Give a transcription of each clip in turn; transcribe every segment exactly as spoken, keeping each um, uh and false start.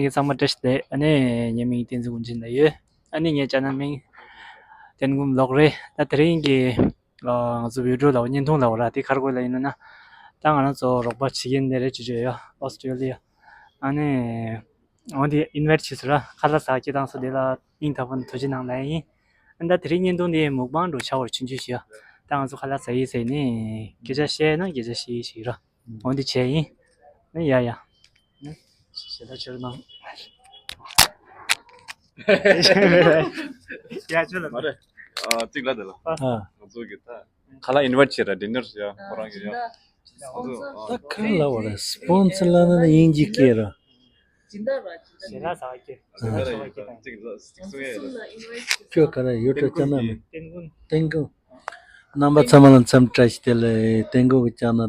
ཁྱེད་ཚང་མ་བཀྲ་ཤིས་བདེ་ལེགས། ཨ་ནི་ངའི་མིང་བསྟན་འཛིན་དགུན་ཆེན་ལགས་ཡོད། ཨ་ནི་ངའི་ཅེ་ནལ་མིང་བསྟན་འགུམ་ལོག་རེད། ད་དེ་རིང་གི་ང་ཚོ་བི་ཌི་ཡོ་ལ་བརྙན་ཐུང་ལ་བ་ར་དེ་ག་རེ་དགོས་ལབ་ཡིན་ན། ད་ང་རང་ཚོ་རོགས་པ་བྱེད་མཁན་དེ་རེད་ཅེས་བརྗོད་ཡོད། ཨོ་སི་ཀྲེ་ལི་ཡ། ཨ་ནི་འོ་དེ་ཨིན་ཝའིཊ་བྱས་སོང་ར། ཁ་ལག་ཟ་སྐྱེལ་བཏང་སོང་། དེ་ལ་སྙིང་ཐག་པ་ནས་ཐུགས་རྗེ་གནང་ལབ་ཡིན། ཨ་ནི་ད་དེ་རིང་བརྙན་ཐུང་དེ་མུག་བང་འདྲ་ཆགས་པ་རེད་ཆུང་ཆུང་ཞིག་ཡ། ད་ང་ཚོ་ཁ་ལག་ཟ་ཡིན་ཟེར་ནས་སྐད་ཆ་བཤད་ན་སྐད་ཆ་བཤད་ཡིན་ཞིག་ར། འོ་འདི་བྱས་ཡིན། ཨ་ནི་ཡ་ཡ། ཞེ་དྲག་ཆེར་གནང་། ཡ་ཆོད་ལ། མ་རེད། ཨ་གཅིག་ལ་དེ་ལ། ཨ། ང་ཚོ་གི་ད་ཁ་ལག་ཨིན་ཝའིཊ་བྱས་ར། ཌི་ནར་ཡ་ཁོ་རང་གི་ཡ། ང་ཚོ་ཨ། ད་ཁ་ལག་བ་ར་སི་པོན་སར་ལབ་ན་དབྱིན་ཇི་སྐད་ར། སྦྱིན་བདག་ར་སྦྱིན་བདག་ཞེ་དྲག་ཟ་བ་སྐྱེ། ཨ། ཁྱོད་ག་རེ་ཡུལ་གྲུ་ཅང་ན་མེད། ཏན་ཀུན། ཏན་ཀུན། རྣམ་པ་ཚང་མ་ལ་འཚམས་འདྲི་བཀྲ་ཤིས་བདེ་ལེགས། ཏན་ཀུན་གྱི་ཅང་ན་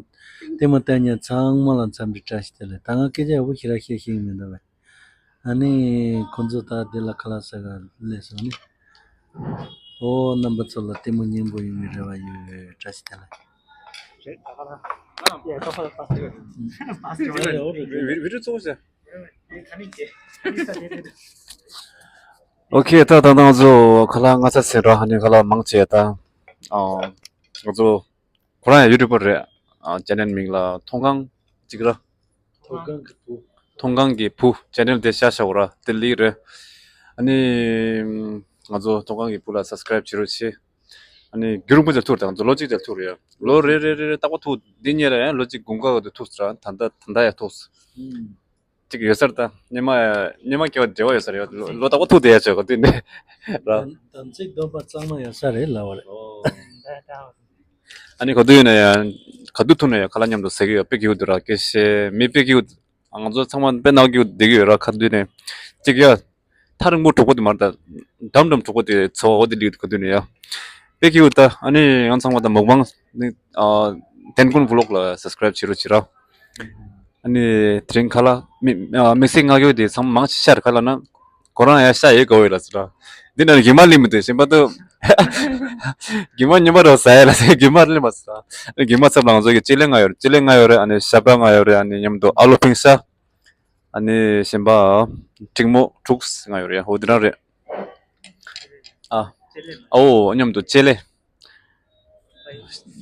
ལྟད་མོ་ལྟ་མཁན་ཚང་མ་ལ་འཚམས་འདྲི་བཀྲ་ཤིས་བདེ་ལེགས། ད་ང་སྐད་ཆ་ཡག་པོ་ཞེ་དྲག་བཤད་ཤེས་ཀྱི་མི་འདུག་བས། ཨ་ནི་ཁོང་ཚོ་ད་འདི་ལ་ཁ་ལག་ཟ་ག་སླེབས་སོང་ནི། ཨོ་རྣམ་པ་ཚོ་ལ་ལྟད་མོ་སྙན་པོ་ཡོང་བའི་རེ་བ་ཡོད། བཀྲ་ཤིས་བདེ་ལེགས། རེད་ད་ག་རང་། ཡ་ད་ཧོ་ད་པ་སི་ཏི་ཝལ། པ་སི་ཏི་ཝལ། བི་ཌི་ཡོ་གཙོ་བོ་བྱས། ཨོ་ཁེ། ད་ད་ང་ཚོ་ཁ་ལག་ང་ཚ་ཟིན་ར། ཧ་ནི་ཁ་ལག་མང་ཆེ་ད། ཨ། ང་ཚོ་ཁོ་རང་ཡང་ཡུ་ཊུབ་པར་རེད། ཨ། ཅེ་ནལ་མིང་ལ་མཐོང་སྒང་གཅིག་ར། མཐོང་སྒང་གི་བུ། མཐོང་སྒང་གི་བུ་ཅེ་ནལ་དེ་ཤ་ཤ་བོ་ར་དེ་ལིག་རེད། ཨ་ནི་ང་ཚོ་མཐོང་སྒང་གི་བུ་ལ་སབ་སི་ཀ་རེབ་བྱེད་རོགས་བྱེད། ཨ་ནི་རྒྱུན་རིང་པོ་ཅིག་ཐུག་རེད། ང་ཚོ་ལོ་གཅིག་ཅིག་ཐུག་རེད། ལོ་རེ་རེ་རེ་རེ་རྟག་པར་ཐུག་འདི་ཉིན་རེ་ཡང་ལོ་གཅིག་དགུན་ཁ་ག་དུས་ཐུག་ར། ད་ལྟ་ད་ལྟ་ཡང་ཐུག་ཅིག་ཡོད་ས་རེད། ད་སྔོན་མ་སྔོན་མ་སྐྱེ་བ་འབྲེལ་བ་ཡོད་ས་རེད། ལོ་ལོ་རྟག་པར་ཐུག་བསྡད་ཡ་ཆོག་ག་དུས་ནས་ར། དམ་ཚིག་སྡོམ་པ་གཙང་མ་ཡོད་ས་རེད་ལབ་པ་རེད། ཨ་ནི་ག་དུས་ཡིན་ན་ཡང་ག་དུས་ཐུག་ན་ཡང་ཁ་ལག་མཉམ་དུ་ཟ་གི་ཡོད། དཔེ་སྐྱིད་པོ་འདུག་ར། སྐད་ཆ་མི་དཔེ་སྐྱིད་པོ། ང་ཚོ་ཚང་མ་དཔེ་ནང་སྐྱིད་པོ་བསྡད་ཀྱི་ཡོད་ར། ག་དུས་ནས་གཅིག་ཡ། ཐག་རིང་པོ་འགྲོ་གི་འདུག་མ་རེད། ད་འགྲམ་འགྲམ་འགྲོ་གི་འདུག་ཚོ་འོ་དེ་ལིག་ག་དུས་ནས་ཡ། དཔེ་སྐྱིད་པོ་ད། ཨ་ནི་ཡང་ཚང་མ་ད་མུག་བང་ནི། ཨ། ཏན་ཀུན་བི་ལོག་ལ་སབ་སི་ཀ་རེབ་བྱེད་རོགས་བྱེད་ར། ཨ་ནི་དེ་རིང་ཁ་ལག་མི་ཨ་དམིགས་བསལ་ང་གི་དེ་ཚང་མ་མང་ཆེ་ཤར་ཁ་ལག་ན། ཁོ་རང་ཡང་ཤ་ཡོད་དགའ་བོ་ཡོད་ལ་ཟེར་ར། འདི་ན་རྒྱུ་མ་ལི་མི་འདུག་གཞན་པ་དུ། རྒྱུ་མ་ཉི་མ་རེ་ཟ་ཡ་ལ་ཟེར། རྒྱུ་མ་ལི་མ་ཟེར་ར། རྒྱུ་མ་ཚབ་ལ་ང་ཚོ་གི་ཅི་ལེ་ང་ཡོད་རེད། ཅི་ལེ་ང་ཡོད་རེད། ཨ་ནི་ཤ་པ་ང་ཡོད་རེད། ཨ་ནི་མཉམ་དུ་ཨ་ལུ་ཕིང་ཤ། ཨ་ནི་གཞན་པ་འབྲིང་མོ་དྲུག་ང་ཡོད་རེད། འོ་དེ་རང་རེད། ཨ། ཨོ་མཉམ་དུ་ཅི་ལེ།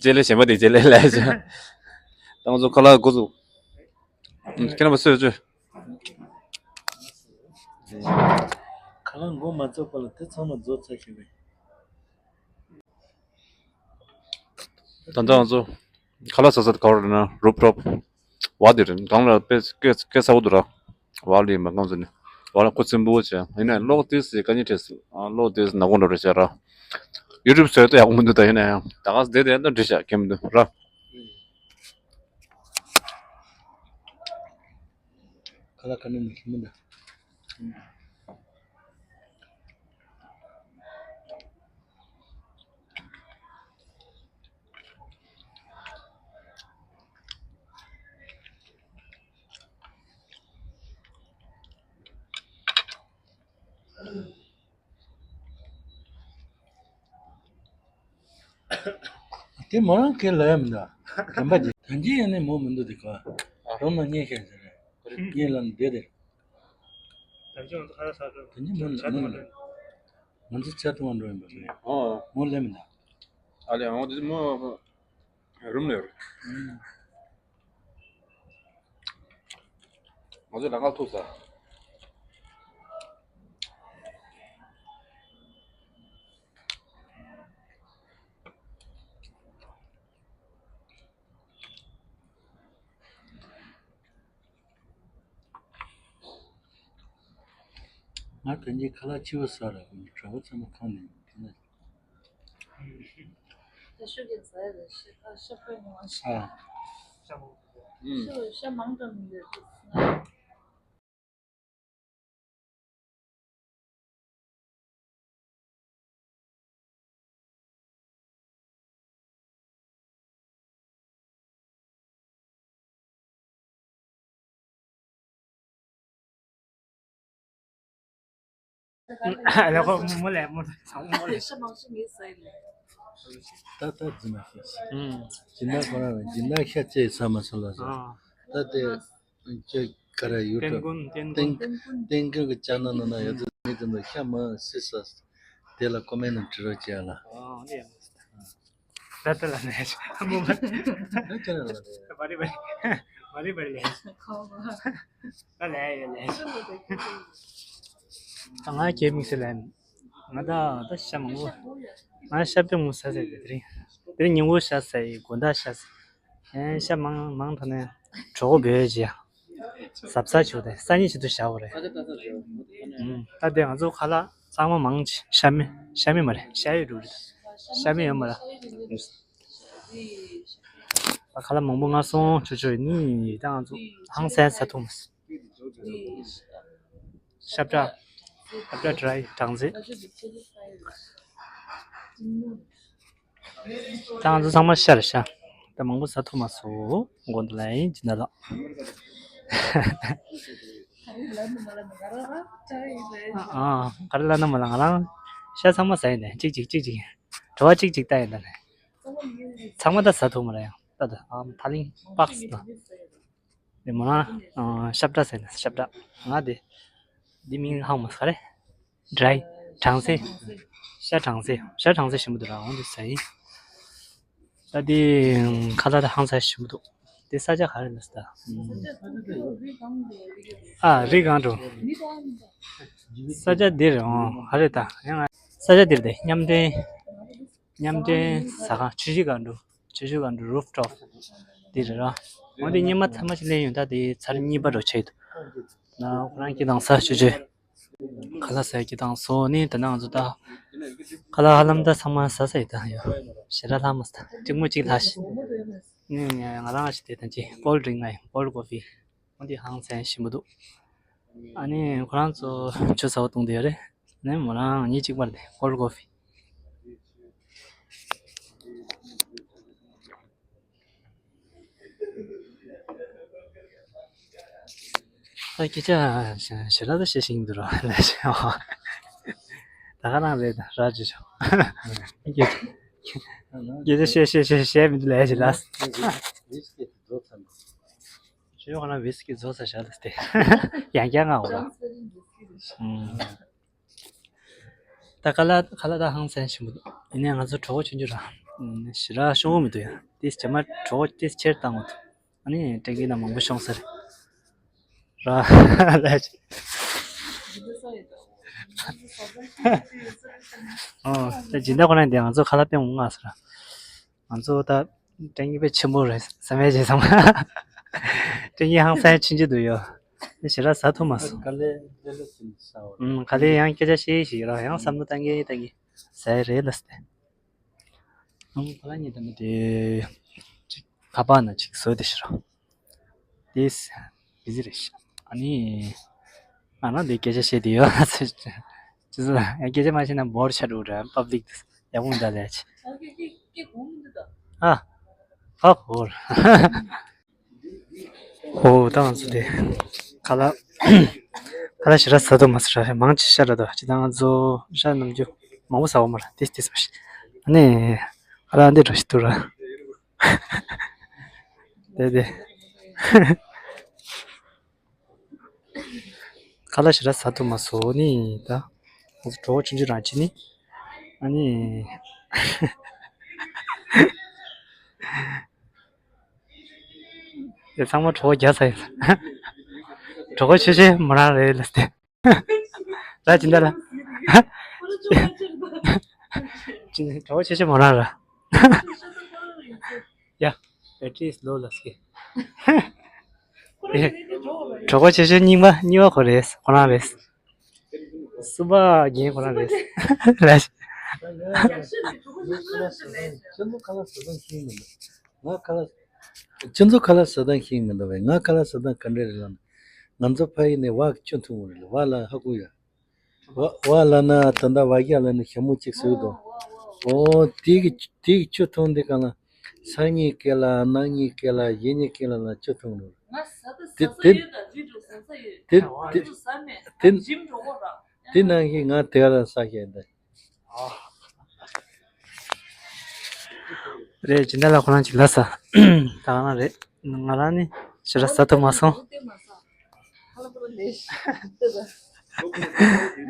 ཅི་ལེ་གཞན་པ་དེ་ཅི་ལེ་ལས་བྱ། ད་ང་ཚོ་ཁ་ལག་འགོ་ཚུགས། ཁྱེད་རྣམ་པ་སུ་ཡོད་ཚོད། ཁ་ལག་འགོ་མ་ཚུགས་པ་ལ་དེ་ཚང་མ་རྫོགས་ཚར་ཤག་པས། ད་ལྟ་ང་ཚོ་ཁ་ལག་ཟ་ས་དེ་ག་པར་རེད་ན། རུབ་ཊོབ་བ་དེ་རེད། སྒང་ལ་དཔེ་སྐད་སྐད་ཚ་པོ་འདུག་ར། བ་ལི་མ་གང་ཟེར་ནས་བ་ལ་ཁུ་སིམ་པོ་བྱས། ཡིན་ནའི་གློག་དེ་སི་དཀའ་ཉེན་འཕྲད་སོང་། ཨ། གློག་དེ་སི་ནག་པོ་འགྲོ་རེད་བྱས་ར། ཡུ་ཊུབ་བཟོས་ཏེ་ཡག་པོ་མི་འདུག་ད་ཡིན་ན་ཡང་ད་ག་སེ་བསྡད་དེ་ད་འགྲིག་ཤག་གལ་མི་འདུག་ར། ཁ་ལག་ག་ནས་ནས་ཁྱིམ་མི་འདྲ། དེ་མོ་རང་ཁས་ལེན་ཡ་མི་འདུག་དམ་པ་ཅིག་ཐང་ཅིག་ཡང་ནས་མོ་མི་འདུག་དེ་ག་རོ་མ་ཉེ་ཤེས་ཟེར་རེད། ཉེ་ལ་འདེད་དེ། ཐང་ཅིག་ང་ཚོ་ཁ་ལག་ཟ་འགྲོ། ཐང་ཅིག་མོ་མོ་མི་འདུག་ང་ཚོ་ཆ་ཐུང་བ་འགྲོ་ཡིན་པ་རེད། ཨོ། མོ་ལེ་མི་འདུག་ཨ་ལེ་ཨོ་དེ་མོ། རུམ་ནས་རུ། ང་ཚོས་ལམ་ཁ་ཐུག་ས། ང་དོན་གྱི་ཁ་ལག་ཆེ་བོ་ཟ་ར། གྲོད་པ་ཚང་མ་ཁེངས་ནས་དེ་ན། ད་ཤུགས་ཀྱིས་ཟ་ཡ་རེད། ཤ་ཤ་ཕོད་མང་ཤ། ཨ། ཤ་མང་ཤ་མང་ཙམ་ཡོད། ལ་ཁོ་མོ་ལས་མོ་ལས་མོ་ལས། ད་ད་རྫུན་མ་ཤེས། སྦྱིན་བདག་ཁོ་རང་རེད། སྦྱིན་བདག་ཤ་བཅད་ས་མ་སོང་ལ་སོང་། ད་དེ་ཁྱོད་ ཀ་ར་ཡུ་ཊུབ་ཏན་ཀུན་ཏན་ཀུན་ཏན་ཀུན་གི་ཅ་ནལ་ནང་ན་ཡོད་དུས་མི་དེ་ཚོ་ཤ་མང་སྲིད་ས་དེ་ལ་ཀོ་མེན་ནང་བྲིས་རོགས་བྱས་ལ། ཨོ་འདི་ཡང་མ་ཟད། ད་ལྟ་ལ་ནས་ཨ་མོ་མ་ད་ཅ་ནལ་ལ་རེད། བ་རི་བ་རི་བ་རི་བ་རི་ལས་ད་ལས་ཡོད་ལས། ད་ང་སྐྱེ་མིག་སེ་ལན། ང་ད་ད་ཤ་མང་པོ། ང་ཤ་དཔེ་མང་ཟ་ཟེར་དེ་རིང་། དེ་རིང་ཉིན་གུང་ཤ་ཟ་ཡི་དགོང་དག་ཤ་ཟ། ཨེ་ཤ་མང་མང་ཐོག་ནས་གྲོད་ཁོག་འབོལ་བྱས། གཟབ་གཟབ་བྱུག་དེ་སང་ཉིན་ཆེད་དུ་བཞག་པ་རེད། ཨུམ། ད་དེ་ང་ཚོ་ཁ་ལག་གཙང་མ་མང་ཆེ་ཤ་མེད་ཤ་མེད་མ་རེད་ཤ་ཡོད་འགྲོ་རེད། ཤ་མེད་ཡོད་མ་རེད། ད་ཁ་ལག་མང་པོ་ང་སོང་ཆུ་ཆུ་ནི་ད་ང་ཚོ་ཧང་སང་ཟ་ཐུབ་མ་སོང་། ཤ་བཀྲ། ཤ་བཀྲ་ཌ་རའི་སྦྲང་རྩི། ད་ང་ཚོ་ཚང་མ་ཤ་རེད་ཤ། ད་མང་པོ་ཟ་ཐུབ་མ་སོང་། དགོང་དག་ལ་ཡིན་ཇི་ན་ལགས། ཨ་ག་རེ་ལབ་ན་མ་ལ་ང་རང་ཤ་ཚང་མ་ཟ་ཡིན་ནས་གཅིག་གཅིག་གཅིག་གཅིག་བྲོ་བ་གཅིག་གཅིག་ལྟ་ཡིན་ད་ནས། ཚང་མ་ད་ཟ་ཐུབ་མ་རེད་ཡང་ད་ད་ཨ་ཐ་ལིང་པགས་ད། དེ་མོ་རང་ཤ་བཀྲ་ཟེར་ན་ཤ་བཀྲ་ང་དེ། འདི་མིང་ཧང་མ་ཟ་རེད། ཌ་རའི་སྦྲང་རྩི། ཤ་སྦྲང་རྩི་ཤ་སྦྲང་རྩི་ཞིམ་པོ་འདུག་ར་འོང་དུ་ཟ་ཡིན། ད་འདི་ཁ་ལག་ད་ཧང་ཟ་ཞིམ་པོ་འདུག་འདི་ས་ཆ་ག་རེ་ལ་ཟ། ཨ་རི་སྒང་འགྲོ། ས་ཆ་འདིར་འོང་ག་རེ་ད་ཡང་ས་ཆ་འདིར་དེ་མཉམ་འབྲེལ། མཉམ་འབྲེལ་ཟ་ཁང་ཆུ་བཞི་སྒང་འགྲོ། ཆུ་བཞི་སྒང་འགྲོ་རུབ་ཊོབ་འདི་རེད་ར། འོ་འདི་སྙེ་མ་ཚ་མ་ཞིག་ལེན་ཡོང་ད་དེ་ཚར་གཉིས་པ་འགྲོ་ཆེད་དུ། ན་ཁོ་རང་སྐྱིད་དང་ས་ཆུ་ཆུ། ཁ་ལག་ཟ་སྐྱིད་དང་སོ་ནི་དེ་ནང་ཚོ་ད། ཁ་ལག་ཧ་ལམ་ད་ཚང་མ་ཟ་ས་ཡི་ད་ཡོད། ཞེ་དྲག་ལྷག་མ་ཟ་ད་ཀྲིག་མོ་གཅིག་ལྷག་ཤི། ནི་ང་རང་ཞིག་དེ་དང་ཅི་ཀོལ་ཌི་རིང་ང་ཡིན་ཀོལ་ཌི་ཀོ་ཕི། འོ་འདི་ཧང་སང་ཞིམ་པོ་འདུག་ཨ་ནི་ཁོ་རང་ཚོ་ཆུ་ཚ་བོ་བཏུང་དེ་ཡོད་རེད། ནས་མོ་རང་ཉིན་གཅིག་པར་དེ་ཀོལ་ཌི་ཀོ་ཕི། ད་སྐད་ཆ་ཞེ་དྲག་ད་བཤད་ཤེས་ཀྱི་འདུག་རོ་ལས་ཤེས་ཨོ། ད་ག་རང་རེད་ད་ར་ཅི་ཆོ། སྐད་ཆ་སྐད་ཆ་བཤད་བཤད་བཤད་བཤད་མི་འདུག་ལས་ཤེས་ལ། ཞེས་ཁོ་ན་བིས་ཀི་རྫོགས་ས་བཞག་ལ་སྟེ། ཡང་བསྐྱར་ང་འོ་ར། ད་ཁ་ལག་ཁ་ལག་ད་ཧང་སང་ཞིམ་པོ་འདུག་ཡིན་ནའི་ང་ཚོ་གྲོད་ཁོག་ཆུང་ཆུང་ར། ཞེ་དྲག་ཤོང་གི་མི་འདུག་ཡ། ཏིས་ཇ་མ་གྲོད་ཁོག་ཏིས་ཆེར་བཏང་འོ་འདུག་ཨ་ནི་ཏྲེང་ཀི་ན་མང་པོ་ཤོང་ས་རེད། ར་ལ་ཅི། ཨོ་ད་སྦྱིན་བདག་ཁོ་རང་འདི་ང་ཚོ་ཁ་ལག་དཔེ་མང་ང་ས་ར། ང་ཚོ་ད་ཏྲེང་ཀི་དཔེ་ཆེན་པོ་རེད་བསམ་ཡས་བྱས་ཙང་། ཏྲེང་ཀི་ཧང་སང་ཆུང་ཆུང་འདུག་ཡོད། དེ་ཞེ་དྲག་ཟ་ཐུབ་མ་སོང་། ག་ལེ་ལེ་ལེ་ཟིན་ས་འོ། ཨུམ་ག་ལེ་ཡང་སྐད་ཆ་བཤད་ཞིག་ར་ཡང་བསམ་བློ་བཏང་གི་བཏང་གི་ཟ་ཡི་རེད་ལ་སྟེ། ཨང་ཁོ་རང་གཉིས་ད་ནི་དེ་ཅིག་ཁ་པར་ནང་ཅིག་བཟོས་ཏེ་ཤི་རོ། དེས་བི་ཟི་རེད་ཤི། ཨ་ནི་ང་རང་འདི་སྐད་ཆ་བཤད་དེ་ཡོད་ཅི་ཟེར་སྐད་ཆ་མ་བཤད་ན་བོར་ཆ་འགྲོ་ར་པབ་ལིག་ཡག་པོ་མི་འདུག་ལས་ཅི། ཨ་ཨ་བོར། ཨོ་ད་ང་ཚོ་དེ་ཁ་ལག་ཁ་ལག་ཞེ་དྲག་ཟ་ཐུབ་མ་སོང་ར་མང་ཆེ་ཤ་ར་དོ་ཅི་ད་ང་ཚོ་ཤ་ནམ་རྒྱུན་མང་པོ་ཟ་བ་མ་ར་ཏིས་ཏིས་མ་ཤི་ཨ་ནི་ཁ་ལག་འདི་འགྲོ་ཤི་ཐུབ་ར། དེ་དེ། ཁ་ལག་ཞེ་དྲག་ཟ་ཐུབ་མ་སོང་ནི་ད། ང་ཚོ་གྲོད་ཁོག་ཆུང་ཆུང་རང་བྱེད་ནི། ཨ་ནི། དེ་ཚང་མ་གྲོད་ཁོག་རྒྱག་ས་ཡིན། གྲོད་ཁོག་ཆུང་ཆུང་མོ་རང་རེད་ལ་སྟེ། ར་ཅི་འདྲ་ལ། ཅི་གྲོགས་ཆེ་ཆེ་མོ་རང་ར། ཡ། Battery is low ལ་སྐད། གྲོགས་ཆེ་ཆེ་རྙིང་པ་རྙིང་པ་ཁོ་རེད་ཁོ་རང་རེད། སུ་པ་རྒན་ཁོ་རང་རེད། ལ། ཁྱེད་ཚོ་ཁ་ལག་ཟ་སྟངས་ཤེས་མི་འདུག་ང་ཁ་ལག་ཁྱེད་ཚོ་ཁ་ལག་ཟ་སྟངས་ཤེས་མི་འདུག་བས། ང་ཁ་ལག་ཟ་སྟངས་ག་འདྲ་རེད་ལབ་ན། ང་ཚོ་ཕ་ཡུལ་ནས་བག་བཅུ་འཐུང་གི་རེད། བག་ལ་ཧ་གོ་ཡ། བག་བག་ལབ་ན་ད་ལྟ་བག་ཡ་ལབ་ནས་ཞྭ་མོ་གཅིག་བཟོས་འདུག་ཨོ་དེ་གི་དེ་གི་བཅུ་འཐུང་དེ་ག་ལ་སང་ཉིན་སྐེ་ལ་གནངས་ཉིན་སྐེ་ལ་གཞེས་ཉིན་སྐེ་ལ་ལ་བཅུ་འཐུང་འདུག་དེ་དེ་དེ་དེ་དེ་ནང་བཞིན་ང་དེ་ག་ལ་ཟ་ཤེས་འདུག་རེད། སྦྱིན་བདག་ལགས་ཁོ་རང་ཅིག་ལབ་ས། ད་ག་རང་རེད། ང་རང་ནི་ཞེ་དྲག་ཟ་ཐུབ་མ་སོང་།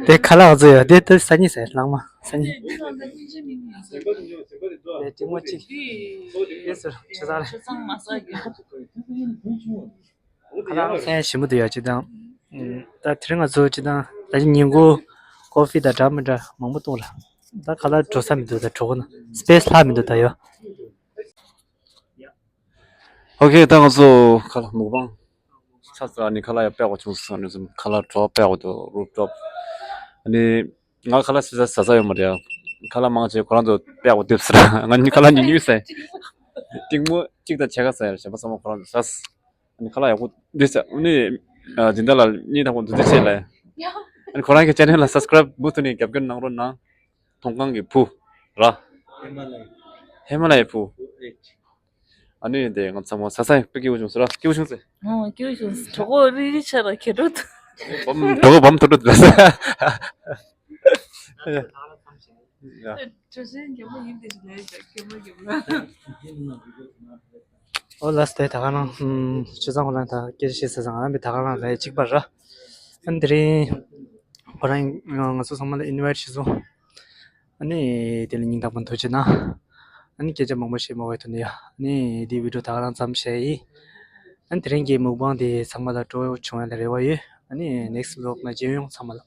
དེ་ཁ་ལག་བཟོ་ཡོད་དེ་དེ་སང་ཉིན་ཟེར་ལག་མ་སང་ཉིན། དེ་གཅིག་མོ་གཅིག་ཡེ་ཟེར་ཆུ་ཚང་རེད། ཁ་ལག་སང་ཉིན་ཞིམ་པོ་འདུག་ཡ་གཅིག་དང་། ད་དེ་རིང་ང་ཚོ་གཅིག་དང་ད་ཅི་ཉིན་གུང་ཀོ་ཧྥི་དང་འདྲ་མི་འདྲ་མང་པོ་བཏུང་ལ། ད་ཁ་ལག་འགྲོ་ས་མི་འདུག་ད་གྲོགས་ན་སི་པེ་སི་ལྷག་མི་འདུག་ད་ཡོ། ཨོ་ཁེ། ད་ང་ཚོ་ཁ་ལག་མུག་པང་ཆ་ཚང་ནི་ཁ་ལག་ཡ་པད་གོ་བྱུང་སོང་། ནི་ཁ་ལག་གྲོགས་པད་གོ་དུ་རུབ་ཏོབ། ནི་ང་ཁ་ལག་སི་ས་ས་ས་ཡོད་མ་རེད། ཁ་ལག་མང་ཆེ་ཁོ་རང་ཚོ་པད་གོ་དེབ་སི་ར། ང་ནི་ཁ་ལག་ཉུ་ཉུ་ཟ། ཏིང་མོ་གཅིག་དང་ཕྱེད་ཀ་ཟ་ཡ་གཞན་པ་ཚང་མ་ཁོ་རང་ཚོ་ཟ། ནི་ཁ་ལག་ཡག་པོ་འདི་ཟ། ནི་འཛིན་བདག་ལ་གཉིས་དང་པོ་འདུ་འཛི་བྱེད་ལ། ནི་ཁོ་རང་གི་ཅེ་ནལ་ལ་སབ་སི་ཀ་རབ་མུ་མཐུད་ནས་རྒྱབ་སྐྱོར་གནང་རོགས་གནང་། མཐོང་སྒང་གི་བུ་ར། ཧི་མ་ལ་ཡའི་བུ། ཨ་ནི་དེ་ང་ཚང་མ་ས་ས་ཡང་དཔེ་སྐྱིད་པོ་བྱུང་ཟེར་ར། སྐྱིད་པོ་བྱུང་ཟེར། ཨོ་སྐྱིད་པོ་བྱུང་ཟེར། གྲོགས་པོ་རི་རི་ཆ་ར་ཁེ་གྲོགས། བམ་གྲོགས་པོ་བམ་ཐོ་གྲོགས་དེ་ལ་ས། གྲོགས་ཆེན་རྒན་པོ་ཡིན་དེ་ཞིག་ལས་རྒན་པོ་རྒན་པོ། ཨོ་ལགས་སོ། དེ་ད་ག་རང་ཆུ་ཚང་ཁོ་རང་ད་སྐད་ཆ་བཤད་ས་ཚང་ང་རང་བི་ད་ག་རང་ལས་གཅིག་པ་ར། ཨ་ནི་དེ་རིང་ཁོ་རང་ང་ཚོ་ཚང་མ་ལ་ཨིན་ཝའི་ཊི་ཞུས་སོང་། ཨ་ནི་དེ་ལ་སྙིང་ཐག་པ་ཐུགས་རྗེ་གནང་། ཨ་ནི་སྐད་ཆ་མང་པོ་བཤད་མ་དགོས་དོན་ཡ། ཨ་ནི་དེའི་བི་ཌི་ཡོ་ད་ག་རང་ཙམ་བཤད་ཡིན། ཨ་ནི་དེ་རིང་གི་མུག་པང་དེ་ཚང་མ་ལ་སྤྲོ་བོ་བྱུང་ཡ་ལ་རེ་བ་ཡོད། ཨ་ནི་ནེག་སི་ཝི་ལོག་ན་མཇལ་ཡོང་ཚང་མ་ལ།